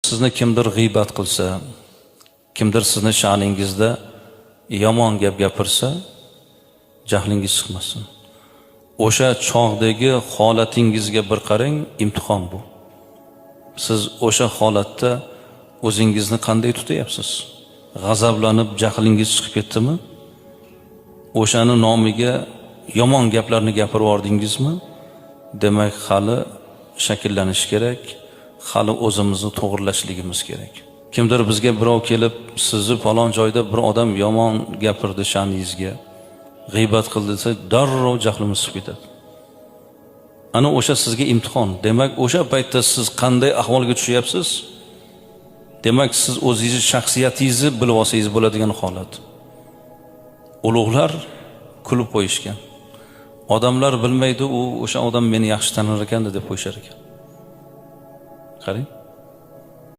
Sizni kimdir g'iybat qilsa, kimdir sizni sha'ningizda yomon gap gapirsa, jahlingiz chiqmasin. O'sha chog'dagi holatingizga bir qarang, imtihon bu. Siz o'sha holatda o'zingizni qanday tutyapsiz? G'azablanib jahlingiz chiqib ketdimi? O'shani nomiga yomon gaplarni gapirib yubordingizmi? Demak, hali shakllanish kerak, hali o'zimizni to'g'irlashligimiz kerak. Kimdir bizga birov kelib, sizni falon joyda bir odam yomon gapirdi sha'ningizga, g'iybat qildi desa, darrov jahlimiz chiqib ketadi. Ana o'sha sizga imtihon. Demak, o'sha paytda siz qanday ahvolga tushyapsiz? Demak, siz o'zingizni shaxsiyatingizni bilib olsangiz bo'ladigan holat. Ulug'lar kulib qo'yishgan. Odamlar bilmaydi, u o'sha odam meni yaxshi tanir ekan deb qo'yishar ekan. Qarang.